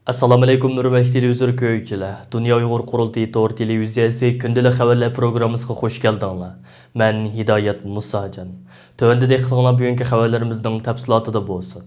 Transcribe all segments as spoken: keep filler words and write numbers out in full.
ئەسسالامۇئەلەيكۇم، ھۆرمەتلىك تېلېۋىزور كۆرگۈچىلەر! دۇنيا ئۇيغۇر قۇرۇلتىيى تور تېلېۋىزىيەسى كۈندىلىك خەۋەرلەر پروگراممىسىغا خۇش كەلدىڭلار. مەن ھىدايەت مۇساجان. تۆۋەندە دىققىتىڭلار بۈگۈنكى خەۋەرلىرىمىزنىڭ تەپسىلاتىدا بولسۇن.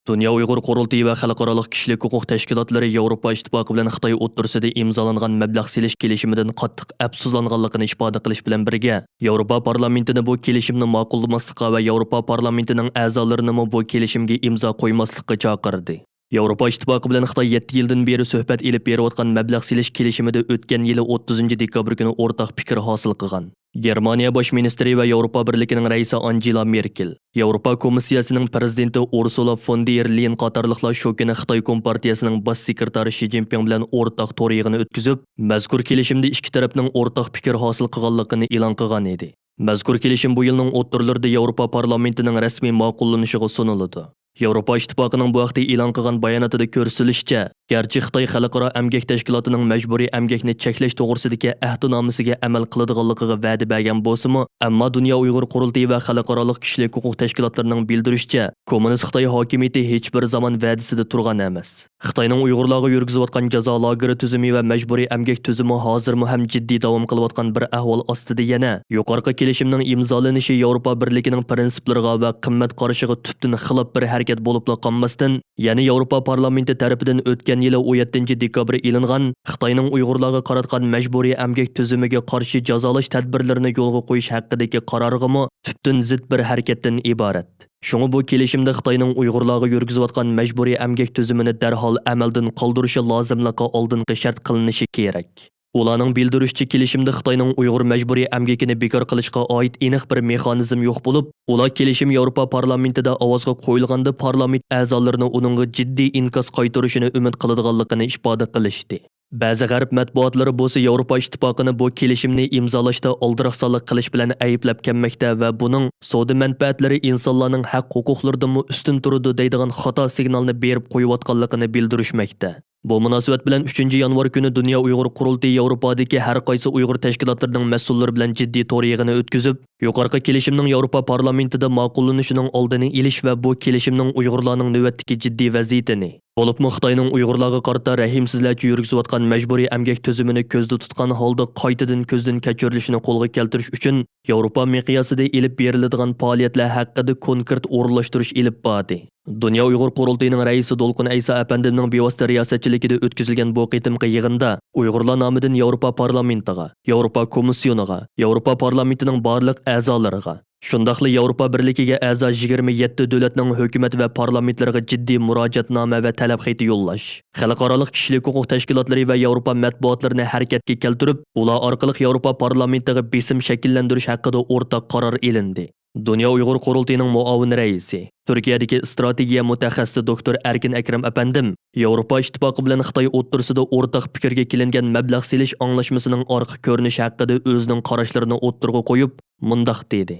دۇنيا ئۇيغۇر قۇرۇلتىيى ۋە خەلقئارالىق كىشىلىك ھوقۇق تەشكىلاتلىرى ياۋروپا ئىتتىپاقى بىلەن خىتاي ئوتتۇرىسىدا ئىمزالانغان مەبلەغ سېلىش كېلىشىمىدىن قاتتىق ئەپسۇسلانغانلىقىنى ئىپادە قىلىش بىلەن بىرگە، ياۋروپا پارلامېنتىنى بۇ كېلىشىمنى ماقۇللىماسلىققا ۋە ياۋروپا پارلامېنتىنىڭ ئەزالىرىنىمۇ بۇ كېلىشىمگە ئىمزا قويماسلىققا چاقىردى. ياۋروپا ئىتتىپاقى بىلەن خىتاي يەتتە يىلدىن بېرى سۆھبەت ئېلىپ بېرىۋاتقان مەبلەغ سېلىش كېلىشىمىدە ئۆتكەن يىلى ئوتتۇزىنچى دېكابىر كۈنى ئورتاق پىكىر ھاسىل قىلغان. گېرمانىيە باش مىنىستىرى ۋە ياۋروپا بىرلىكىنىڭ رەئىسى ئانجېلا مېركېل، ياۋروپا كومىسسىيەسىنىڭ پىرېزىدېنتى ئۇرسۇلا فون دېر لېيېن قاتارلىقلار شۇ كۈنى خىتاي كومپارتىيەسىنىڭ باش سېكرېتارى شى جىنپىڭ بىلەن ئورتاق تور يىغىنى ئۆتكۈزۈپ، مەزكۇر كېلىشىمدە ئىككى تەرەپنىڭ ئورتاق پىكىر ھاسىل قىلغانلىقىنى ئېلان قىلغان ئىدى. مەزكۇر كېلىشىم بۇ يىلنىڭ ئوتتۇرىلىرىدا ياۋروپا پارلامېنتىنىڭ رەسمىي ماقۇللىنىشىغا سۇنۇلىدۇ. ياۋروپا ئىتتىپاقىنىڭ بۇ ھەقتە ئېلان قىلغان باياناتىدا كۆرسىتىلىشىچە، گەرچە خىتاي خەلقئارا ئەمگەك تەشكىلاتىنىڭ مەجبۇرىي ئەمگەكنى چەكلەش توغرىسىدىكى ئەھدىنامىسىگە ئەمەل قىلىدىغانلىقىغا ۋەدە بەرگەن بولسىمۇ، ئەمما دۇنيا ئۇيغۇر قۇرۇلتىيى ۋە خەلقئارالىق كىشىلىك ھوقۇق تەشكىلاتلىرىنىڭ بىلدۈرۈشىچە، كوممۇنىست خىتاي ھاكىمىيىتى ھېچبىر زامان ۋەدىسىدە تۇرغان ئەمەس. خىتاينىڭ ئۇيغۇرلارغا يۈرگۈزۈۋاتقان جازا لاگېرى تۈزۈمى ۋە مەجبۇرىي ئەمگەك تۈزۈمى ھازىرمۇ ھەم جىددىي داۋام قىلىۋاتقان بىر ئەھۋال ئاستىدا يەنە يۇقىرىقى كېلىشىمنىڭ ئىمزالىنىشى ياۋروپا بىرلىكىنىڭ پىرىنسىپلىرىغا ۋە قىممەت قارىشىغا تۈپتىن خىلاپ بىر ھەرىكەت بولۇپلا قالماستىن، يەنە ياۋروپا پارلامېنتى تەرىپىدىن ئۆتكەن يىلى ئون يەتتىنچى دېكابىر ئېلىنغان خىتاينىڭ ئۇيغۇرلارغا قاراتقان مەجبۇرىي ئەمگەك تۈزۈمىگە قارشى جازالاش تەدبىرلىرىنى يولغا قويۇش ھەققىدىكى قارارىغىمۇ تۈپتىن زىت بىر ھەرىكەتتىن ئىبارەت. شۇڭا بۇ كېلىشىمدە خىتاينىڭ ئۇيغۇرلارغا يۈرگۈزۈۋاتقان مەجبۇرىي ئەمگەك تۈزۈمىنى دەرھال ئەمەلدىن قالدۇرۇشى لازىملىقى ئالدىنقى شەرت قىلىنىشى كېرەك. ئۇلارنىڭ بىلدۈرۈشىچە، كېلىشىمدە خىتاينىڭ ئۇيغۇر مەجبۇرىي ئەمگىكىنى بىكار قىلىشقا ئائىت ئېنىق بىر مېخانىزم يوق بولۇپ، ئۇلار كېلىشىم ياۋروپا پارلامېنتىدا ئاۋازغا قويۇلغاندا پارلامېنت ئەزالىرىنى ئۇنىڭغا جىددىي ئىنكاس قايتۇرۇشىنى ئۈمىد قىلىدىغانلىقىنى ئىپادە قىلىشتى. بەزى غەرب مەتبۇئاتلىرى بولسا ياۋروپا ئىتتىپاقىنى بۇ كېلىشىمنى ئىمزالاشتا ئالدىراقسانلىق قىلىش بىلەن ئەيىبلەپ كەلمەكتە ۋە بۇنىڭ سودا مەنپەئەتلىرى ئىنسانلارنىڭ ھەق ھوقۇقلىرىدىنمۇ ئۈستۈن تۇرىدۇ دەيدىغان خاتا سىگنالنى بېرىپ قويۇۋاتقانلىقىنى بىلدۈرۈشمەكتە. بۇ مۇناسىۋەت بىلەن ئۈچىنچى يانۋار كۈنى دۇنيا ئۇيغۇر قۇرۇلتىيى ياۋروپادىكى ھەر قايسى ئۇيغۇر تەشكىلاتلىرىنىڭ مەسئۇللىرى بىلەن جىددىي تور يىغىنى ئۆتكۈزۈپ، يۇقىرىقى كېلىشىمنىڭ ياۋروپا پارلامېنتىدا ماقۇللىنىشىنىڭ ئالدىنى ئېلىش ۋە بۇ كېلىشىمنىڭ ئۇيغۇرلارنىڭ نۆۋەتتىكى جىددىي ۋەزىيىتىنى، بولۇپمۇ خىتاينىڭ ئۇيغۇرلارغا قارىتا رەھىمسىزلەرچە يۈرگۈزۈۋاتقان مەجبۇرىي ئەمگەك تۈزۈمىنى كۆزدە تۇتقان ھالدا قايتىدىن كۆزدىن كەچۈرۈلۈشىنى قولغا كەلتۈرۈش ئۈچۈن ياۋروپا مىقياسىدا ئېلىپ بېرىلىدىغان پائالىيەتلەر ھەققىدە كونكرېت ئورۇنلاشتۇرۇش ئېلىپ باردى. دۇنيا ئۇيغۇر قۇرۇلتىيىنىڭ رەئىسى دولقۇن ئەيسا ئەپەندىمنىڭ بىۋاسىتە رىياسەتچىلىكىدە ئۆتكۈزۈلگەن بۇ قېتىمقى يىغىندا ئۇيغۇرلار نامىدىن ياۋروپا پارلامېنتىغا، ياۋروپا كومىسسىيونىغا، ياۋروپا پارلامېنتىنىڭ بارلىق ئەزالىرىغا، شۇنداقلا ياۋروپا بىرلىكىگە ئەزا يىگىرمە يەتتە دۆلەتنىڭ ھۆكۈمەت ۋە پارلامېنتلىرىغا جىددىي مۇراجىئەتنامە ۋە تەلەپ خېتى يوللاش، خەلقئارالىق كىشىلىك ھوقۇق تەشكىلاتلىرى ۋە ياۋروپا مەتبۇئاتلىرىنى ھەرىكەتكە كەلتۈرۈپ، ئۇلار ئارقىلىق ياۋروپا پارلامېنتىغا بېسىم شەكىللەندۈرۈش ھەققىدە ئورتاق قارار ئېلىندى. دۇنيا ئۇيغۇر قۇرۇلتىيىنىڭ مۇئاۋىن رەئىسى، تۈركىيەدىكى ئىستراتېگىيە مۇتەخەسسىسى دوكتور ئەركىن ئەكرەم ئەپەندىم ياۋروپا ئىتتىپاقى بىلەن خىتاي ئوتتۇرىسىدا ئورتاق پىكىرگە كېلىنگەن مەبلەغ سېلىش ئاڭلاشمىسىنىڭ ئارقا كۆرۈنۈشى ھەققىدە ئۆزىنىڭ قاراشلىرىنى ئوتتۇرىغا قويۇپ، مۇنداق دېدى.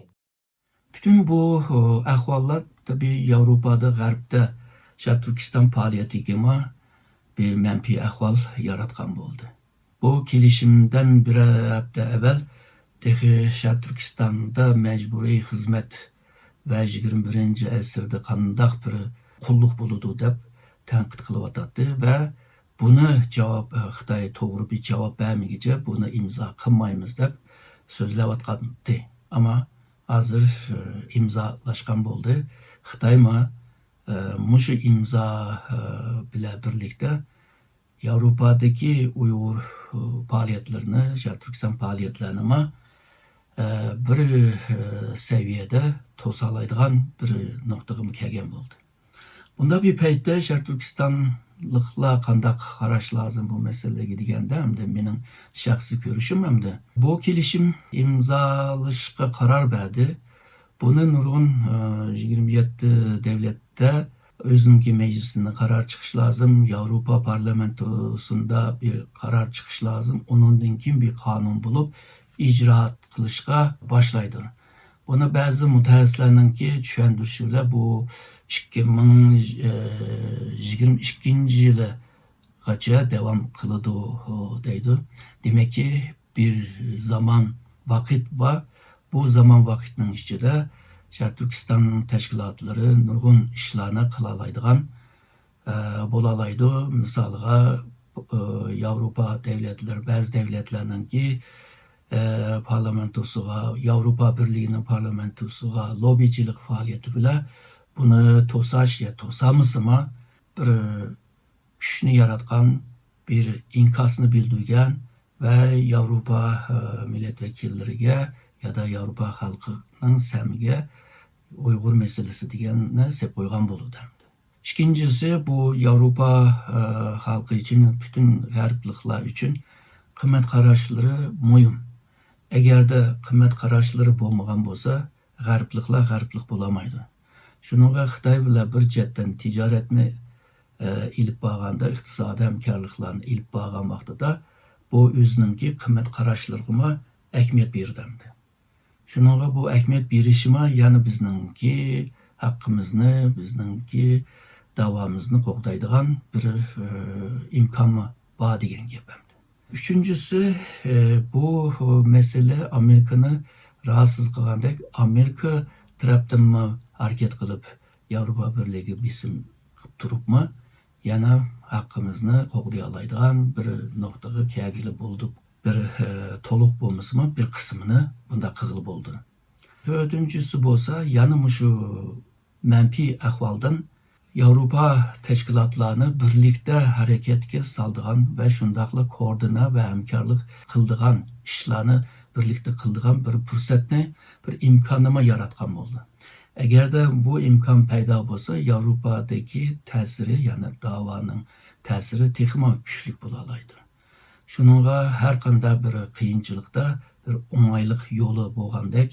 پۈتۈن بۇ، ئەھۋاللار تەبىئىي ياۋروپادا، غەربتە شەرقىي تۈركىستان پائالىيىتىگىمۇ بىر مەنپىي ئەھۋال ياراتقان بولدى. بۇ كېلىشىمدىن بىرەر ھەپتە ئەۋۋەل تېخى شەرقىي تۈركىستاندا مەجبۇرىي خىزمەت ۋە يىگىرمە بىرىنچى ئەسىردە قانداق بىر قۇللۇق بولىدۇ دەپ تەنقىد قىلىۋاتاتتى ۋە بۇنى جاۋاب، خىتاي توغرا بىر جاۋاب بەرمىگۈچە بۇنى ئىمزا قىلمايمىز دەپ سۆزلەۋاتقانتى. ئەمما ھازىر، ئىمزالاشقان بولدى. خىتايمۇ، مۇشۇ ئىمزا، بىلەن بىرلىكتە ياۋروپادىكى ئۇيغۇر، پائالىيەتلىرىنى، شەرقىي تۈركىستان پائالىيەتلىرىنىمۇ، بىر، سەۋىيەدە توسالايدىغان بىر نۇقتىغىمۇ كەلگەن بولدى. بۇنداق بىر پەيتتە شەرقىي تۈركىستانلىقلار قانداق قاراش لازىم بۇ مەسىلىگە دېگەندە، ئەمدى مېنىڭ شەخسىي كۆرۈشۈم ئەمدى. بۇ كېلىشىم ئىمزالىشىشقا قارار بەردى. بۇنى نۇرغۇن، ئە، يىگىرمە يەتتە دۆلەتتە ئۆزىنىڭكى مەجلىسىنىڭ قارار چىقىشى لازىم، ياۋروپا پارلامېنتوسىندا بىر قارار چىقىشى لازىم، ئۇنىڭدىن كېيىن بىر قانۇن بولۇپ ئىجرائات قىلىشقا باشلايدۇ. بۇنى بەزى مۇتەخەسسىسلەرنىڭكى چۈشەندۈرۈشى بىلەن بۇ ئىككى مىڭ يىگىرمە ئىككىنچى يىلىغىچە داۋام قىلىدۇ دەيدۇ. دېمەككى، بىر زامان ۋاقىت بار. بۇ زامان ۋاقىتنىڭ ئىچىدە شەرقىي تۈركىستان تەشكىلاتلىرى نۇرغۇن ئىشلارنى قىلالايدىغان ئە، بولالايدۇ. مىسالغا، ئە، ياۋروپا دەۋلەتلىرى، بەزى دەۋلەتلەرنىڭكى، ئە، پارلامېنتوسىغا، ياۋروپا بىرلىكىنىڭ پارلامېنتوسىغا لوببىچىلىق پائالىيىتى بىلەن بۇنى توساش يا توسالمىسىمۇ بىر كۈچنى ياراتقان، بىر ئىنكاسنى بىلدۈرگەن ۋە ياۋروپا، ئە، مىللەت ۋەكىللىرىگە يا دا ياۋروپا خەلقىنىڭ سەمىگە ئۇيغۇر مەسىلىسى دېگەننى سېلىپ قويغان بولىدۇ. ئىككىنچىسى، بۇ ياۋروپا، ئە، خەلقى ئۈچۈن، پۈتۈن غەربلىكلەر ئۈچۈن قىممەت قاراشلىرى مۇھىم. ئەگەردە قىممەت قاراشلىرى بولمىغان بولسا، غەربلىكلەر غەربلىك بولالمايدۇ. شۇنىڭغا خىتاي بىلەن بىر جەھەتتىن تىجارەتنى، ئە، ئېلىپ بارغاندا، ئىقتىسادىي ھەمكارلىقلارنى ئېلىپ بارغان ۋاقتىدا، بۇ ئۆزىنىڭكى قىممەت قاراشلىرىغىمۇ ئەھمىيەت بېرىدۇ. شۇنىڭغا بۇ ئەھمىيەت بېرىشىمۇ يەنە بىزنىڭكى ھەققىمىزنى، بىزنىڭكى داۋامىزنى قوغدايدىغان بىر، ئى، ئىمكانمۇ بار دېگەن گەپ ئەمدى. ئۈچىنچىسى، ئى، بۇ مەسىلە ئامېرىكىنى راھەتسىز قىلغاندەك، ئامېرىكا تەرەپتىنمۇ ھەرىكەت قىلىپ، ياۋروپا بىرلىكىگە بېسىم قىلىپ تۇرۇپمۇ، يەنە ھەققىمىزنى قوغدىيالايدىغان بىر نۇقتىغا كەلگىلى بولدى. بىر، ئى، تولۇق بولمىسىمۇ، بىر قىسمىنى بۇنداق قىلغىلى بولدى. تۆتىنچىسى بولسا، يەنە مۇشۇ مەنپىي ئەھۋالدىن ياۋروپا تەشكىلاتلارنى بىرلىكتە ھەرىكەتكە سالىدىغان ۋە شۇنداقلا كوئوردىنە ۋە ھەمكارلىق قىلىدىغان ئىشلارنى بىرلىكتە قىلىدىغان بىر پۇرسەتنى، بىر ئىمكاننىمۇ ياراتقان بولدى. ئەگەردە بۇ ئىمكان پەيدا بولسا، ياۋروپادىكى تەسىرى، يەنى داۋانىڭ تەسىرى تېخىمۇ كۈچلۈك بولالايدۇ. شۇنىڭغا ھەر قانداق بىر قىيىنچىلىقتا بىر ئوڭايلىق يولى بولغاندەك،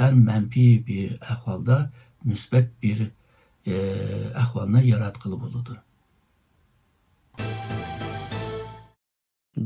ھەر مەنپىي بىر ئەھۋالدا مۇسبەت بىر، ئە، ئەھۋالنى ياراتقىلى بولىدۇ.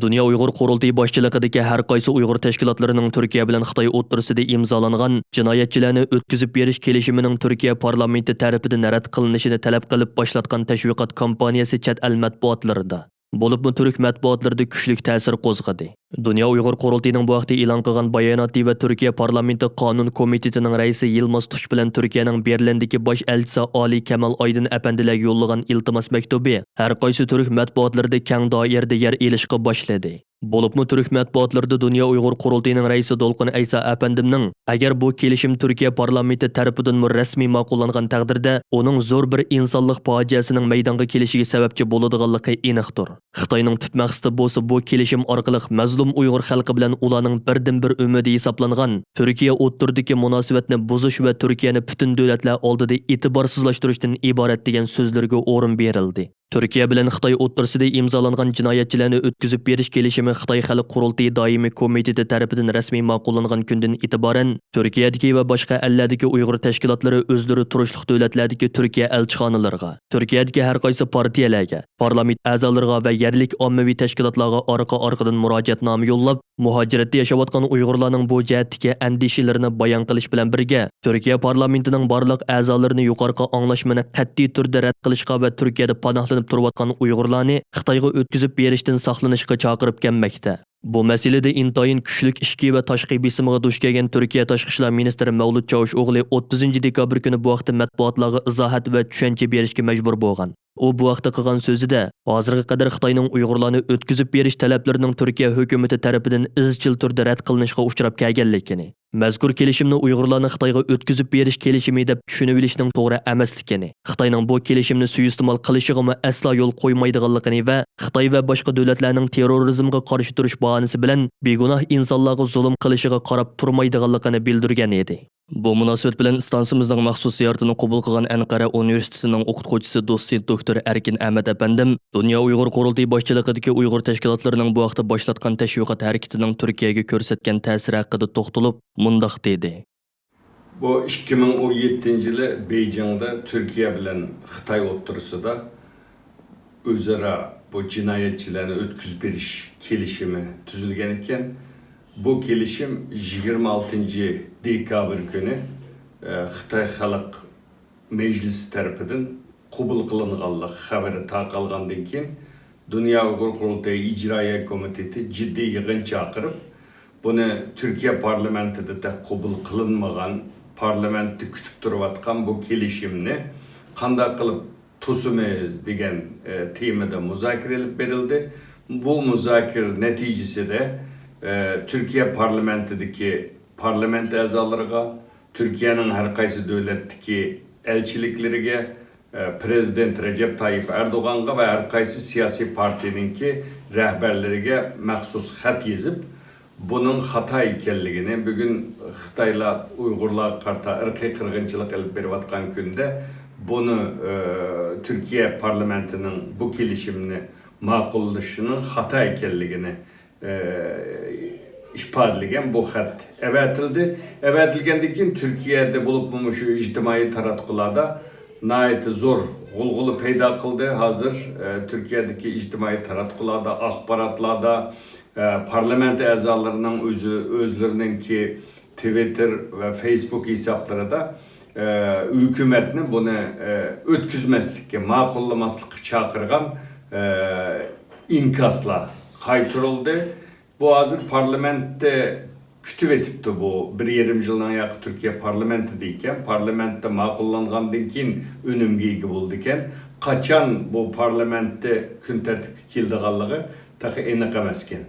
دۇنيا ئۇيغۇر قۇرۇلتىيى باشچىلىقىدىكى ھەر قايسى ئۇيغۇر تەشكىلاتلىرىنىڭ تۈركىيە بىلەن خىتاي ئوتتۇرىسىدا ئىمزالانغان جىنايەتچىلەرنى ئۆتكۈزۈپ بېرىش كېلىشىمىنىڭ تۈركىيە پارلامېنتى تەرىپىدىن رەت قىلىنىشىنى تەلەپ قىلىپ باشلاتقان تەشۋىقات كامپانىيەسى چەت ئەل مەتبۇئاتلىرىدا، بولۇپمۇ تۈرك مەتبۇئاتلىرىدا كۈچلۈك تەسىر قوزغىدى. دۇنيا ئۇيغۇر قۇرۇلتىيىنىڭ بۇ ھەقتە ئېلان قىلغان باياناتى ۋە تۈركىيە پارلامېنتى قانۇن كومىتېتىنىڭ رەئىسى يىلماز تۇش بىلەن تۈركىيەنىڭ بېرلىندىكى باش ئەلچىسى ئالىي كامال ئايدىن ئەپەندىلەرگە يوللىغان ئىلتىماس مەكتۇبى ھەر قايسى تۈرك مەتبۇئاتلىرىدا كەڭ دائىرىدە يەر ئېلىشقا باشلىدى. بولۇپمۇ تۈرك مەتبۇئاتلىرىدا دۇنيا ئۇيغۇر قۇرۇلتىيىنىڭ رەئىسى دولقۇن ئەيسا ئەپەندىمنىڭ، «ئەگەر بۇ كېلىشىم تۈركىيە پارلامېنتى تەرىپىدىنمۇ رەسمىي ماقۇللانغان تەقدىردە، ئۇنىڭ زور بىر ئىنسانلىق پاجىئەسىنىڭ مەيدانغا كېلىشىگە سەۋەبچى بولىدىغانلىقى ئېنىقتۇر. خىتاينىڭ تۈپ مەقسىتى بولسا بۇ كېلىشىم ئارقىلىق مەزلۇم ئۇيغۇر خەلقى بىلەن ئۇلارنىڭ بىردىنبىر ئۈمىدى ھېسابلانغان تۈركىيە ئوتتۇرىدىكى مۇناسىۋەتنى بۇزۇش ۋە تۈركىيەنى پۈتۈن دۆلەتلەر ئالدىدا ئېتىبارسىزلاشتۇرۇشتىن ئىبارەت» دېگەن سۆزلىرىگە ئورۇن بېرىلدى. تۈركىيە بىلەن خىتاي ئوتتۇرىسىدا ئىمزالانغان جىنايەتچىلەرنى ئۆتكۈزۈپ بېرىش كېلىشىمى خىتاي خەلق قۇرۇلتىيى دائىمىي كومىتېتى تەرىپىدىن رەسمىي ماقۇللانغان كۈندىن ئېتىبارەن، تۈركىيەدىكى ۋە باشقا ئەللەردىكى ئۇيغۇر تەشكىلاتلىرى ئۆزلىرى تۇرۇشلۇق دۆلەتلەردىكى تۈركىيە ئەلچىخانىلىرىغا، تۈركىيەدىكى ھەر قايسى پارتىيەلەرگە، پارلامېنت ئەزالىرىغا ۋە يەرلىك ئاممىۋى تەشكىلاتلارغا ئارقا-ئارقىدىن مۇراجىئەتنامە يوللاپ، مۇھاجىرەتتە ياشاۋاتقان ئۇيغۇرلارنىڭ بۇ جەھەتتىكى ئەندىشىلىرىنى بايان قىلىش بىلەن بىرگە، تۈركىيە پارلامېنتىنىڭ بارلىق ئەزالىرىنى يۇقىرىقى ئاڭلاشمىنى قەتئىي تۈردە رەت قىلىشقا ۋە تۈركىيەدە پاناھلىنىپ تۇرۇۋاتقان ئۇيغۇرلارنى خىتايغا ئۆتكۈزۈپ بېرىشتىن ساقلىنىشقا چاقىرىپ كەلمەكتە. بۇ مەسىلىدە ئىنتايىن كۈچلۈك ئىچكى ۋە تاشقى بېسىمغا دۇچ كەلگەن تۈركىيە تاشقى ئىشلار مىنىستىرى مەۋلۇت چاۋۇشئوغلى ئوتتۇزىنچى دېكابىر كۈنى بۇ ھەقتە مەتبۇئاتلارغا ئىزاھات ۋە چۈشەنچە بېرىشكە مەجبۇر بولغان. ئۇ بۇ ھەقتە قىلغان سۆزىدە، ھازىرغا قەدەر خىتاينىڭ ئۇيغۇرلارنى ئۆتكۈزۈپ بېرىش تەلەپلىرىنىڭ تۈركىيە ھۆكۈمىتى تەرىپىدىن ئىزچىل تۈردە رەت قىلىنىشقا ئۇچراپ كەلگەنلىكىنى، مەزكۇر كېلىشىمنى ئۇيغۇرلارنى خىتايغا ئۆتكۈزۈپ بېرىش كېلىشىمى دەپ چۈشىنىۋېلىشنىڭ توغرا ئەمەسلىكىنى، خىتاينىڭ بۇ كېلىشىمنى سۇيىئىستېمال قىلىشىغىمۇ ئەسلا يول قويمايدىغانلىقىنى ۋە خىتاي ۋە باشقا دۆلەتلەرنىڭ تېررورىزمغا قارشى تۇرۇش باھانىسى بىلەن بىگۇناھ ئىنسانلارغا زۇلۇم قىلىشىغا قاراپ تۇرمايدىغانلىقىنى بىلدۈرگەن ئىدى. بۇ مۇناسىۋەت بىلەن ئىستانسىمىزنىڭ مەخسۇس زىيارىتىنى قوبۇل قىلغان ئەنقەرە ئۇنىۋېرسىتېتىنىڭ ئوقۇتقۇچىسى دوتسېنت دوكتور ئەركىن ئەمەت ئەپەندىم دۇنيا ئۇيغۇر قۇرۇلتىيى باشچىلىقىدىكى ئۇيغۇر تەشكىلاتلىرىنىڭ بۇ ھەقتە باشلاتقان تەشۋىقات ھەرىكىتىنىڭ تۈركىيەگە كۆرسەتكەن تەسىرى ھەققىدە توختىلىپ، مۇنداق دېدى. بۇ ئىككى مىڭ ئون يەتتىنچى يىلى بېيجىڭدا تۈركىيە بىلەن خىتاي ئوتتۇرىسىدا ئۆزئارا بۇ جىنايەتچىلەرنى ئۆتكۈزۈپ بېرىش كېلىشىمى تۈزۈلگەن ئىكەن. بۇ كېلىشىم يىگىرمە ئالتىنچى دېكابىر كۈنى، ئە، خىتاي خەلق مەجلىسى تەرىپىدىن قوبۇل قىلىنغانلىق خەۋىرى تارقالغاندىن كېيىن، دۇنيا ئۇيغۇر قۇرۇلتىيى ئىجرائىيە كومىتېتى جىددىي يىغىن چاقىرىپ، بۇنى تۈركىيە پارلامېنتىدا تېخى قوبۇل قىلىنمىغان، پارلامېنتتا كۈتۈپ تۇرۇۋاتقان بۇ كېلىشىمنى قانداق قىلىپ پۇسىمىز دېگەن، ئە، تېمىدا مۇزاكىرە ئېلىپ بېرىلدى. بۇ مۇزاكىرە نەتىجىسىدە، ئە، تۈركىيە پارلامېنتىدىكى پارلامېنت ئەزالىرىغا، تۈركىيەنىڭ ھەر قايسى دۆلەتتىكى ئەلچىلىكلىرىگە، ئە، پىرېزىدېنت رەجەپ تايىپ ئەردوغانغا ۋە ھەر قايسى سىياسىي پارتىيىنىڭكى رەھبەرلىرىگە مەخسۇس خەت يېزىپ، بۇنىڭ خاتا ئىكەنلىكىنى، بۈگۈن خىتايلار ئۇيغۇرلارغا قارىتا ئىرقىي قىرغىنچىلىق ئېلىپ بېرىۋاتقان كۈندە بۇنى، ئە، تۈركىيە پارلامېنتىنىڭ بۇ كېلىشىمنى ماقۇللىشىنىڭ خاتا ئىكەنلىكىنى، ئە، ئىپادىلىگەن بۇ خەت ئەۋەتىلدى. ئەۋەتىلگەندىن كېيىن تۈركىيەدە بولۇپمۇ مۇشۇ ئىجتىمائىي تاراتقۇلاردا ناھايىتى زور غۇلغۇلا پەيدا قىلدى. ھازىر، ئە، تۈركىيەدىكى ئىجتىمائىي تاراتقۇلاردا، ئاخباراتلاردا، ئە، پارلامېنت ئەزالىرىنىڭ ئۆزى، ئۆزلىرىنىڭكى تىۋىتتېر ۋە فېيسبۇك ھېسابلىرىدا، ئە، ھۆكۈمەتنى بۇنى، ئە، ئۆتكۈزمەسلىككە، ماقۇللىماسلىققا چاقىرغان، ئە، ئىنكاسلار قايتۇرۇلدى. بۇ ھازىر پارلامېنتتا كۈتۈۋېتىپتۇ بۇ. بىر يېرىم يىلنىڭ ياقى تۈركىيە پارلامېنتىدا ئىكەن. پارلامېنتتا ماقۇللانغاندىن كېيىن ئۈنۈمگە ئىگە بولىدىكەن. قاچان بۇ پارلامېنتتا كۈن تەرتىپكە كېلىدىغانلىقى تېخى ئېنىق ئەمەسكەن.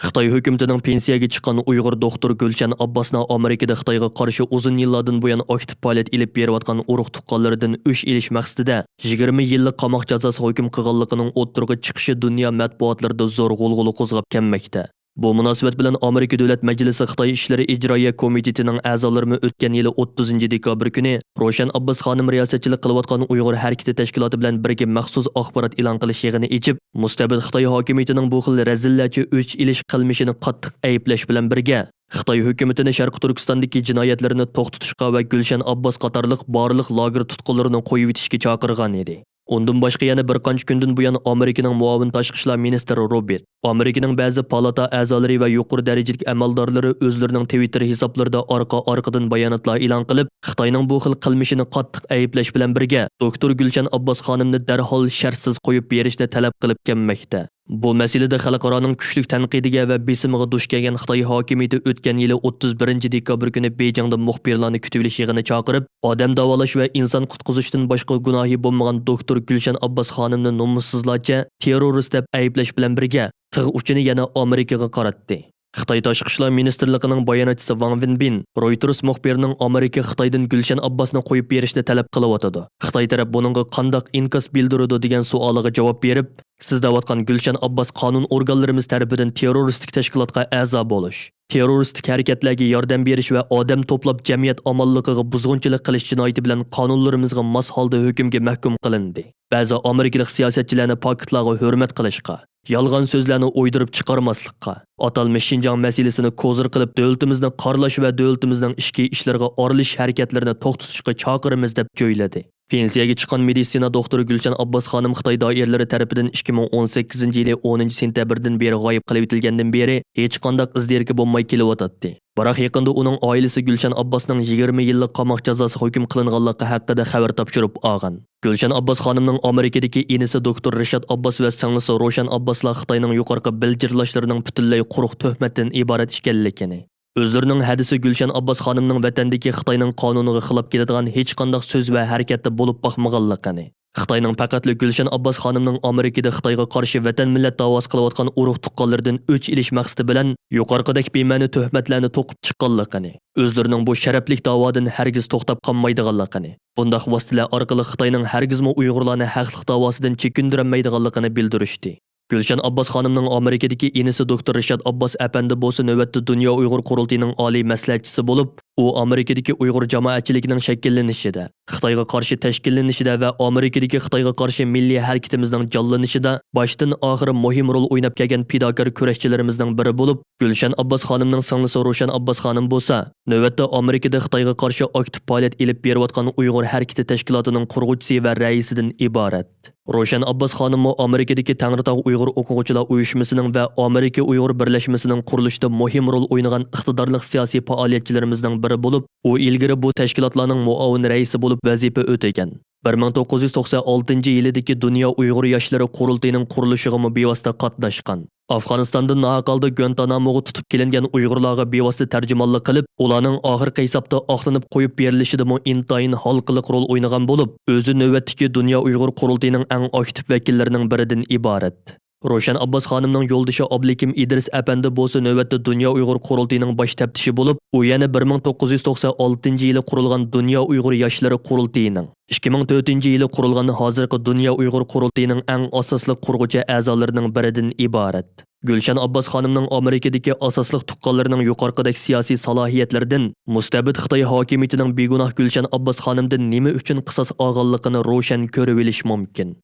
خىتاي ھۆكۈمىتىنىڭ پېنسىيەگە چىققان ئۇيغۇر دوختۇر گۈلشەن ئابباسنىڭ ئامېرىكىدا خىتايغا قارشى ئۇزۇن يىللاردىن بۇيان ئاكتىپ پائالىيەت ئېلىپ بېرىۋاتقان ئۇرۇق-تۇغقانلىرىدىن ئۆچ ئېلىش مەقسىتىدە يىگىرمە يىللىق قاماق جازاسىغا ھۆكۈم قىلغانلىقىنىڭ ئوتتۇرىغا چىقىشى دۇنيا مەتبۇئاتلىرىدا زور غۇلغۇلا قوزغاپ كەلمەكتە. بۇ مۇناسىۋەت بىلەن ئامېرىكا دۆلەت مەجلىسى خىتاي ئىشلىرى ئىجرائىيە كومىتېتىنىڭ ئەزالىرىمۇ ئۆتكەن يىلى ئوتتۇزىنچى دېكابىر كۈنى روشەن ئابباس خانىم رىياسەتچىلىك قىلىۋاتقان ئۇيغۇر ھەرىكىتى تەشكىلاتى بىلەن بىرگە مەخسۇس ئاخبارات ئېلان قىلىش يىغىنى ئېچىپ، مۇستەبىت خىتاي ھاكىمىيىتىنىڭ بۇ خىل رەزىللەرچە ئۆچ ئېلىش قىلمىشىنى قاتتىق ئەيىبلەش بىلەن بىرگە، خىتاي ھۆكۈمىتىنى شەرقىي تۈركىستاندىكى جىنايەتلىرىنى توختىتىشقا ۋە گۈلشەن ئابباس قاتارلىق بارلىق لاگېر تۇتقۇنلىرىنى قويۇۋېتىشكە چاقىرغان ئىدى. ئۇندىن باشقا يەنە بىر قانچە كۈندىن بۇيان ئامېرىكىنىڭ مۇئاۋىن تاشقى ئىشلار مىنىستىرى روبېرت، ئامېرىكىنىڭ بەزى پالاتا ئەزالىرى ۋە يۇقىرى دەرىجىلىك ئەمەلدارلىرى ئۆزلىرىنىڭ تىۋىتتېر ھېسابلىرىدا ئارقا-ئارقىدىن باياناتلار ئېلان قىلىپ، خىتاينىڭ بۇ خىل قىلمىشىنى قاتتىق ئەيىبلەش بىلەن بىرگە، دوكتور گۈلشەن ئابباس خانىمنى دەرھال شەرتسىز قويۇپ بېرىشنى تەلەپ قىلىپ كەلمەكتە. بۇ مەسىلىدە خەلقئارانىڭ كۈچلۈك تەنقىدىگە ۋە بېسىمىغا دۇچ كەلگەن خىتاي ھاكىمىيىتى ئۆتكەن يىلى ئوتتۇز بىرىنچى دېكابىر كۈنى بېيجىڭدا مۇخبىرلارنى كۈتۈۋېلىش يىغىنى چاقىرىپ، ئادەم داۋالاش ۋە ئىنسان قۇتقۇزۇشتىن باشقا گۇناھى بولمىغان دوكتور گۈلشەن ئابباس خانىمنى نومۇسسىزلارچە تېررورىست دەپ ئەيىبلەش بىلەن بىرگە، تىغ ئۇچىنى يەنە ئامېرىكىغا قاراتتى. خىتاي تاشقى ئىشلار مىنىستىرلىقىنىڭ باياناتچىسى ۋاڭ ۋېنبىن رويتېرس مۇخبىرىنىڭ ئامېرىكا خىتايدىن گۈلشەن ئابباسنى قويۇپ بېرىشنى تەلەپ قىلىۋاتىدۇ. خىتاي تەرەپ بۇنىڭغا قانداق ئىنكاس بىلدۈرىدۇ دېگەن سوئالىغا جاۋاب بېرىپ، سىز دەۋاتقان گۈلشەن ئابباس قانۇن ئورگانلىرىمىز تەرىپىدىن تېررورىستىك تەشكىلاتقا ئەزا بولۇش، تېررورىستىك ھەرىكەتلەرگە ياردەم بېرىش ۋە ئادەم توپلاپ جەمئىيەت ئامانلىقىغا بۇزغۇنچىلىق قىلىش جىنايىتى بىلەن قانۇنلىرىمىزغا ماس ھالدا ھۆكۈمگە مەھكۇم قىلىندى. بەزى ئامېرىكىلىق سىياسەتچىلەرنى پاكىتلارغا ھۆرمەت قىلىشقا، يالغان سۆزلەرنى ئويدۇرۇپ چىقارماسلىققا، ئاتالمىش شىنجاڭ مەسىلىسىنى كوزىر قىلىپ، دۆلىتىمىزنى قارىلىش ۋە دۆلىتىمىزنىڭ ئىچكى ئىشلىرىغا ئارىلىشىش ھەرىكەتلىرىنى توختىتىشقا چاقىرىمىز، دەپ جۆيلىدى. پېنسىيەگە چىققان مېدىتسىنا دوختۇرى گۈلشەن ئابباس خانىم خىتاي دائىرىلىرى تەرىپىدىن ئىككى مىڭ ئون سەككىزىنچى يىلى ئونىنچى سېنتەبىردىن بېرى غايىب قېلىۋېتىلگەندىن بېرى ھېچقانداق ئىز-دېرىكى بولماي كېلىۋاتاتتى. بىراق يېقىندا ئۇنىڭ ئائىلىسى گۈلشەن ئابباسنىڭ يىگىرمە يىللىق قاماق جازاسىغا ھۆكۈم قىلىنغانلىقى ھەققىدە خەۋەر تاپشۇرۇپ ئالغان. گۈلشەن ئابباس خانىمنىڭ ئامېرىكىدىكى ئىنىسى دوكتور رىشات ئابباس ۋە سىڭلىسى روشەن ئابباسلار خىتاينىڭ يۇقىرىقى بىلجىرلاشلىرىنىڭ پۈتۈنلەي قۇرۇق تۆھمەتتىن ئىبارەت ئىكەنلىكىنى، ئۆزلىرىنىڭ ھەدىسى گۈلشەن ئابباس خانىمنىڭ ۋەتەندىكى خىتاينىڭ قانۇنىغا خىلاپ كېلىدىغان ھېچقانداق سۆز ۋە ھەرىكەتتە بولۇپ باقمىغانلىقىنى، خىتاينىڭ پەقەتلا گۈلشەن ئابباس خانىمنىڭ ئامېرىكىدا خىتايغا قارشى ۋەتەن مىللەت داۋاسى قىلىۋاتقان ئۇرۇق-تۇغقانلىرىدىن ئۆچ ئېلىش مەقسىتى بىلەن يۇقىرىقىدەك بىمەنە تۆھمەتلەرنى توقۇپ چىققانلىقىنى، ئۆزلىرىنىڭ بۇ شەرەپلىك داۋادىن ھەرگىز توختاپ قالمايدىغانلىقىنى، بۇنداق ۋاسىتىلەر ئارقىلىق خىتاينىڭ ھەرگىزمۇ ئۇيغۇرلارنى ھەقلىق داۋاسىدىن چېكىندۈرەلمەيدىغانلىقىنى بىلدۈرۈشتى. گۈلشەن ئابباس خانىمنىڭ ئامېرىكىدىكى ئىنىسى دوكتور رىشات ئابباس ئەپەندى بولسا نۆۋەتتە دۇنيا ئۇيغۇر قۇرۇلتىيىنىڭ ئالىي مەسلىھەتچىسى بولۇپ، ئۇ ئامېرىكىدىكى ئۇيغۇر جامائەتچىلىكىنىڭ شەكىللىنىشىدە، خىتايغا قارشى تەشكىللىنىشىدە ۋە ئامېرىكىدىكى خىتايغا قارشى مىللىي ھەرىكىتىمىزنىڭ جانلىنىشىدا باشتىن ئاخىر مۇھىم رول ئويناپ كەلگەن پىداكار كۈرەشچىلىرىمىزنىڭ بىرى بولۇپ، گۈلشەن ئابباس خانىمنىڭ سىڭلىسى روشەن ئابباس خانىم بولسا، نۆۋەتتە ئامېرىكىدا خىتايغا قارشى ئاكتىپ پائالىيەت ئېلىپ بېرىۋاتقان ئۇيغۇر ھەرىكىتى تەشكىلاتىنىڭ قۇرغۇچىسى ۋە رەئىسىدىن ئىبارەت. روشەن ئابباس خانىممۇ ئامېرىكىدىكى تەڭرىتاغ ئۇيغۇر ئوقۇغۇچىلار ئۇيۇشمىسىنىڭ ۋە ئامېرىكا ئۇيغۇر بىرلەشمىسىنىڭ قۇرۇلۇشىدا مۇھىم رول ئوينىغان ئىقتىدارلىق سىياسىي پائالىيەتچىلىرىمىزنىڭ بىرى بولۇپ، ئۇ ئىلگىرى بۇ تەشكىلاتلارنىڭ مۇئاۋىن رەئىسى بولۇپ ۋەزىپە ئۆتىگەن. بىر مىڭ توققۇز يۈز توقسەن ئالتىنچى يىلىدىكى دۇنيا ئۇيغۇر ياشلىرى قۇرۇلتىيىنىڭ قۇرۇلۇشىغىمۇ بىۋاسىتە قاتناشقان. ئافغانىستاندىن ناھەق ھالدا گۇەنتاناموغا تۇتۇپ كېلىنگەن ئۇيغۇرلارغا بىۋاسىتە تەرجىمانلىق قىلىپ، ئۇلارنىڭ ئاخىرقى ھېسابتا ئاقلىنىپ قويۇپ بېرىلىشىدىمۇ ئىنتايىن ھالقىلىق رول ئوينىغان بولۇپ، ئۆزى نۆۋەتتىكى دۇنيا ئۇيغۇر قۇرۇلتىيىنىڭ ئەڭ ئاكتىپ ۋەكىللىرىنىڭ بىرىدىن ئىبارەت. روشەن ئابباس خانىمنىڭ يولدىشى ئابلىكىم ئىدرىس ئەپەندى بولسا نۆۋەتتە دۇنيا ئۇيغۇر قۇرۇلتىيىنىڭ باش تەپتىشى بولۇپ، ئۇ يەنە بىر مىڭ توققۇز يۈز توقسان ئالتىنچى يىلى قۇرۇلغان دۇنيا ئۇيغۇر ياشلىرى قۇرۇلتىيىنىڭ، ئىككى مىڭ تۆتىنچى يىلى قۇرۇلغان ھازىرقى دۇنيا ئۇيغۇر قۇرۇلتىيىنىڭ ئەڭ ئاساسلىق قۇرغۇچى ئەزالىرىنىڭ بىرىدىن ئىبارەت. گۈلشەن ئابباس خانىمنىڭ ئامېرىكىدىكى ئاساسلىق تۇغقانلىرىنىڭ يۇقىرىقىدەك سىياسىي سالاھىيەتلىرىدىن مۇستەبىت خىتاي ھاكىمىيىتىنىڭ بىگۇناھ گۈلشەن ئابباس خانىمدىن نېمە ئۈچۈن قىساس ئالغانلىقىنى روشەن كۆرۈۋېلىش مۇمكىن.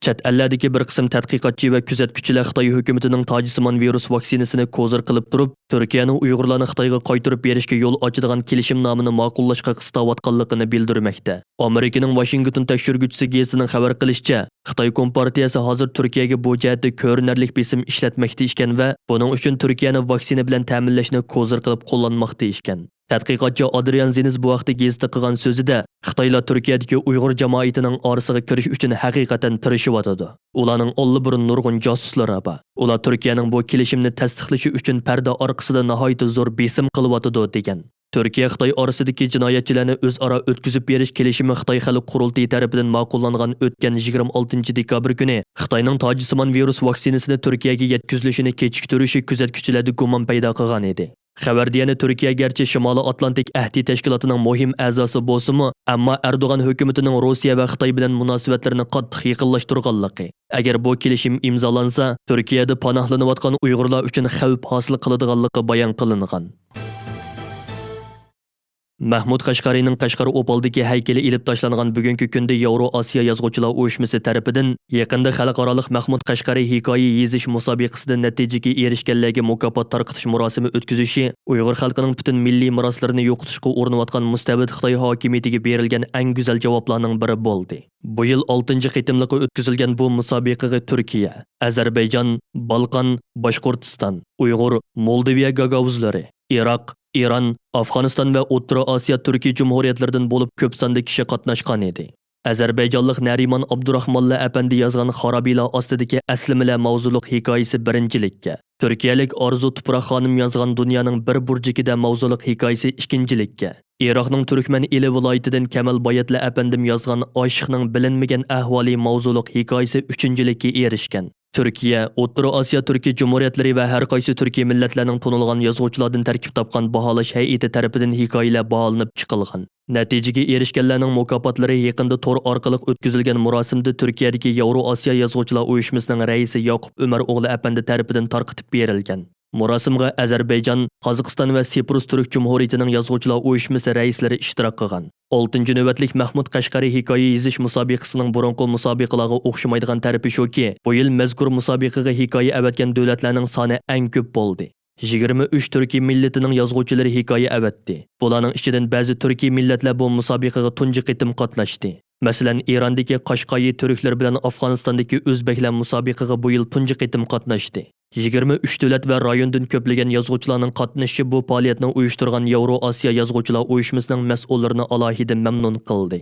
چەت ئەللەردىكى بىر قىسىم تەتقىقاتچى ۋە كۆزەتكۈچىلەر خىتاي ھۆكۈمىتىنىڭ تاجسىمان ۋىرۇس ۋاكسىنىسىنى كوزىر قىلىپ تۇرۇپ، تۈركىيەنىڭ ئۇيغۇرلارنى خىتايغا قايتۇرۇپ بېرىشكە يول ئاچىدىغان كېلىشىمنامىنى ماقۇللاشقا قىستاۋاتقانلىقىنى بىلدۈرمەكتە. ئامېرىكىنىڭ ۋاشىنگتون تەكشۈرگۈچىسى گېزىتىنىڭ خەۋەر قىلىشىچە، خىتاي كومپارتىيەسى ھازىر تۈركىيەگە بۇ جەھەتتە كۆرۈنەرلىك بېسىم ئىشلەتمەكتە ئىكەن ۋە بۇنىڭ ئۈچۈن تۈركىيەنى ۋاكسىنا بىلەن تەمىنلەشنى كوزىر قىلىپ قوللانماقتا ئىكەن. تەتقىقاتچى ئادرىيان زېنز بۇ ھەقتە گېزىتتە قىلغان سۆزىدە، خىتايلار تۈركىيەدىكى ئۇيغۇر جامائىتىنىڭ ئارىسىغا كىرىش ئۈچۈن ھەقىقەتەن تىرىشىۋاتىدۇ. ئۇلارنىڭ ئاللىبۇرۇن نۇرغۇن جاسۇسلىرى بار. ئۇلار تۈركىيەنىڭ بۇ كېلىشىمنى تەستىقلىشى ئۈچۈن پەردە ئارقىسىدا ناھايىتى زور بېسىم قىلىۋاتىدۇ، دېگەن. تۈركىيە خىتاي ئارىسىدىكى جىنايەتچىلەرنى ئۆزئارا ئۆتكۈزۈپ بېرىش كېلىشىمى خىتاي خەلق قۇرۇلتىيى تەرىپىدىن ماقۇللانغان ئۆتكەن يىگىرمە ئالتىنچى دېكابىر كۈنى خىتاينىڭ تاجسىمان ۋىرۇس ۋاكسىنىسىنى تۈركىيەگە يەتكۈزۈلۈشىنى كېچىكتۈرۈشى كۆزەتكۈچىلەردە گۇمان پەيدا قىلغان ئىدى. خەۋەردە يەنە تۈركىيە گەرچە شىمالىي ئاتلانتىك ئەھدى تەشكىلاتىنىڭ مۇھىم ئەزاسى بولسىمۇ، ئەمما ئەردوغان ھۆكۈمىتىنىڭ روسىيە ۋە خىتاي بىلەن مۇناسىۋەتلىرىنى قاتتىق يېقىنلاشتۇرغانلىقى، ئەگەر بۇ كېلىشىم ئىمزالانسا، تۈركىيەدە پاناھلىنىۋاتقان ئۇيغۇرلار ئۈچۈن خەۋپ ھاسىل قىلىدىغانلىقى بايان قىلىنغان. مەھمۇد قەشقەرىنىڭ قەشقەر ئوپالدىكى ھەيكىلى ئېلىپ تاشلانغان بۈگۈنكى كۈندە ياۋرو ئاسىيا يازغۇچىلار ئۇيۇشمىسى تەرىپىدىن يېقىندا خەلقئارالىق مەھمۇد قەشقەرى ھېكايە يېزىش مۇسابىقىسىدە نەتىجىگە ئېرىشكەنلەرگە مۇكاپات تارقىتىش مۇراسىمى ئۆتكۈزۈشى ئۇيغۇر خەلقىنىڭ پۈتۈن مىللىي مىراسلىرىنى يوقىتىشقا ئۇرۇنۇۋاتقان مۇستەبىت خىتاي ھاكىمىيىتىگە بېرىلگەن ئەڭ گۈزەل جاۋابلارنىڭ بىرى بولدى. بۇ يىل ئالتىنچى قېتىملىقى ئۆتكۈزۈلگەن بۇ مۇسابىقىگە تۈركىيە، ئەزەربەيجان، بالقان، باشقۇرتىستان، ئۇيغۇر، مولدىۋىيە گاگاۋۇزلىرى، ئىراق، ئىران، ئافغانىستان ۋە ئوتتۇرا ئاسىيا تۈركىي جۇمھۇرىيەتلىرىدىن بولۇپ كۆپ ساندا كىشى قاتناشقانىدى. ئەزەربەيجانلىق نەرىمان ئابدۇراخمانلى ئەپەندى يازغان خارابىلار ئاستىدىكى ئەسلىمىلەر ماۋزۇلۇق ھېكايىسى بىرىنچىلىككە، تۈركىيەلىك ئارزۇ تۇپراق خانىم يازغان دۇنيانىڭ بىر بۇرجىكىدە ماۋزۇلۇق ھېكايىسى ئىككىنچىلىككە، ئىراقنىڭ تۈركمەن ئېلى ۋىلايىتىدىن كەمال باياتلى ئەپەندىم يازغان ئاشىقنىڭ بىلىنمىگەن ئەھۋالى ماۋزۇلۇق ھېكايىسى ئۈچىنچىلىككە ئېرىشكەن. تۈركىيە، ئوتتۇرا ئاسىيا تۈركىي جۇمھۇرىيەتلىرى ۋە ھەر قايسى تۈركىي مىللەتلەرنىڭ تونۇلغان يازغۇچىلاردىن تەركىب تاپقان باھالاش ھەيئىتى تەرىپىدىن ھېكايىلەر باھالىنىپ چىقىلغان. نەتىجىگە ئېرىشكەنلەرنىڭ مۇكاپاتلىرى يېقىندا تور ئارقىلىق ئۆتكۈزۈلگەن مۇراسىمدا تۈركىيەدىكى ياۋرو ئاسىيا يازغۇچىلار ئۇيۇشمىسىنىڭ رەئىسى ياقۇپ ئۆمەر ئوغلى ئەپەندى تەرىپىدىن تارقىتىپ بېرىلگەن. مۇراسىمغا ئەزەربەيجان، قازاقىستان ۋە سىپرۇس تۈرك جۇمھۇرىيىتىنىڭ يازغۇچىلار ئۇيۇشمىسى رەئىسلىرى ئىشتىراك قىلغان. ئالتىنچى نۆۋەتلىك مەھمۇد قەشقەرى ھېكايە يېزىش مۇسابىقىسىنىڭ بۇرۇنقى مۇسابىقىلارغا ئوخشىمايدىغان تەرىپى شۇكى، بۇ يىل مەزكۇر مۇسابىقىگە ھېكايە ئەۋەتكەن دۆلەتلەرنىڭ سانى ئەڭ كۆپ بولدى. يىگىرمە ئۈچ تۈركىي مىللىتىنىڭ يازغۇچىلىرى ھېكايە ئەۋەتتى. بۇلارنىڭ ئىچىدىن بەزى تۈركىي مىللەتلەر بۇ مۇسابىقىگە تۇنجى قېتىم قاتناشتى. مەسىلەن، ئىراندىكى قاشقايى تۈركلەر بىلەن ئافغانىستاندىكى ئۆزبەكلەر مۇسابىقىگە بۇ يىل تۇنجى قېتىم قاتناشتى. يىگىرمە ئۈچ دۆلەت ۋە رايوندىن كۆپلىگەن يازغۇچىلارنىڭ قاتنىشىشى بۇ پائالىيەتنى ئۇيۇشتۇرغان ياۋرو ئاسىيا يازغۇچىلار ئۇيۇشمىسىنىڭ مەسئۇللىرىنى ئالاھىدە مەمنۇن قىلدى.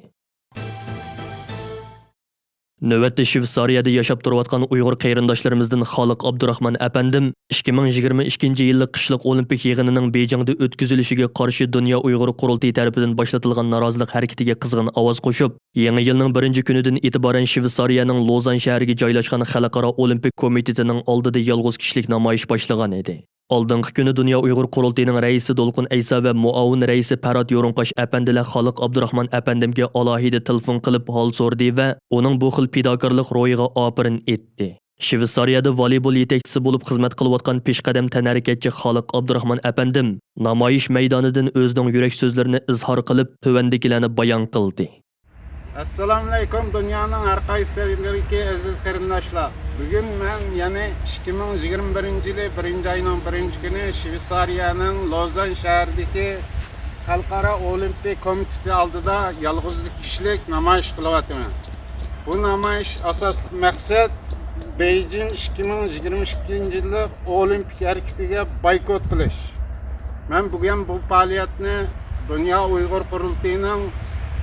نۆۋەتتە شىۋېتسارىيەدە ياشاپ تۇرۇۋاتقان ئۇيغۇر قېرىنداشلىرىمىزدىن خالىق ئابدۇراخمان ئەپەندىم ئىككى مىڭ يىگىرمە ئىككىنچى يىللىق قىشلىق ئولىمپىك يىغىنىنىڭ بېيجىڭدا ئۆتكۈزۈلۈشىگە قارشى دۇنيا ئۇيغۇر قۇرۇلتىيى تەرىپىدىن باشلىتىلغان نارازىلىق ھەرىكىتىگە قىزغىن ئاۋاز قوشۇپ، يېڭى يىلنىڭ بىرىنچى كۈنىدىن ئېتىبارەن شىۋېتسارىيەنىڭ لوزان شەھىرىگە جايلاشقان خەلقئارا ئولىمپىك كومىتېتىنىڭ ئالدىدا يالغۇز كىشىلىك نامايىش باشلىغان ئىدى. ئالدىنقى كۈنى دۇنيا ئۇيغۇر قۇرۇلتىيىنىڭ رەئىسى دولقۇن ئەيسا ۋە مۇئاۋىن رەئىسى پەرھات يورۇڭقاش ئەپەندىلەر خالىق ئابدۇراخمان ئەپەندىمگە ئالاھىدە تېلېفون قىلىپ ھال سورىدى ۋە ئۇنىڭ بۇ خىل پىداكارلىق روھىغا ئاپىرىن ئېيتتى. شىۋېتسارىيەدە ۋالىبول يېتەكچىسى بولۇپ خىزمەت قىلىۋاتقان پېشقەدەم تەنھەرىكەتچى خالىق ئابدۇراخمان ئەپەندىم نامايىش مەيدانىدىن ئۆزىنىڭ يۈرەك سۆزلىرىنى ئىزھار قىلىپ، تۆۋەندىكىلەرنى بايان قىلدى. ئەسسالامۇئەلەيكۇم، دۇنيانىڭ ھەر قايسى يېرىدىكى ئەزىز قېرىنداشلار. بۈگۈن مەن يەنە ئىككى مىڭ يىگىرمە بىرىنچى يىلى بىرىنچى ئاينىڭ بىرىنچى كۈنى شۋېتسارىيەنىڭ لوزان شەھىرىدىكى خەلقئارا ئولىمپىك كومىتېتى ئالدىدا يالغۇزلۇق كىشىلىك نامايىش قىلىۋاتىمەن. بۇ نامايىش ئاساسلىق مەقسەت بېيجىڭ ئىككى مىڭ يىگىرمە ئىككىنچى يىللىق ئولىمپىك ھەرىكىتىگە بايكوت قىلىش. مەن بۈگۈن بۇ پائالىيەتنى دۇنيا ئۇيغۇر قۇرۇلتىيىنىڭ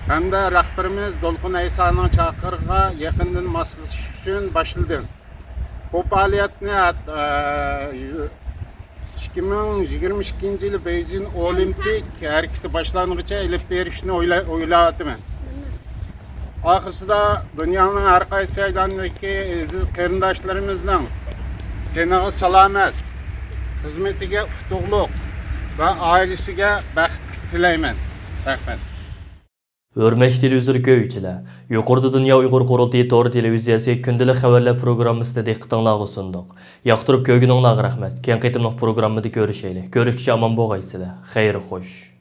ھەمدە رەھبىرىمىز دولقۇن ئەيسانىڭ چاقىرىقىغا يېقىندىن ماسلىشىش ئۈچۈن باشلىدىم. بۇ پائالىيەتنى ئىككى مىڭ يىگىرمە ئىككىنچى يىلى بېيجىڭ ئولىمپىك ھەرىكىتى باشلانغۇچە ئېلىپ بېرىشنى ئويلا-، ئويلاۋاتىمەن. ئاخىرسىدا دۇنيانىڭ ھەر قايسى جايلىرىدىكى ئەزىز قېرىنداشلىرىمىزنىڭ تېنىغا سالامەت، خىزمىتىگە ئۇتۇقلۇق ۋە ئائىلىسىگە بەخت تىلەيمەن. رەھمەت. ھۆرمەتلىك تېلېۋىزور كۆرگۈچىلەر، يۇقىرىدا دۇنيا ئۇيغۇر قۇرۇلتىيى تور تېلېۋىزىيەسى كۈندىلىك خەۋەرلەر پروگراممىسىنى دىققىتىڭلارغا سۇندۇق. ياقتۇرۇپ كۆرگىنىڭلارغا رەھمەت. كېيىنكى قېتىملىق پروگراممىدا كۆرۈشەيلى. كۆرۈشكىچە ئامان بولغايسىلەر. خەير خوش.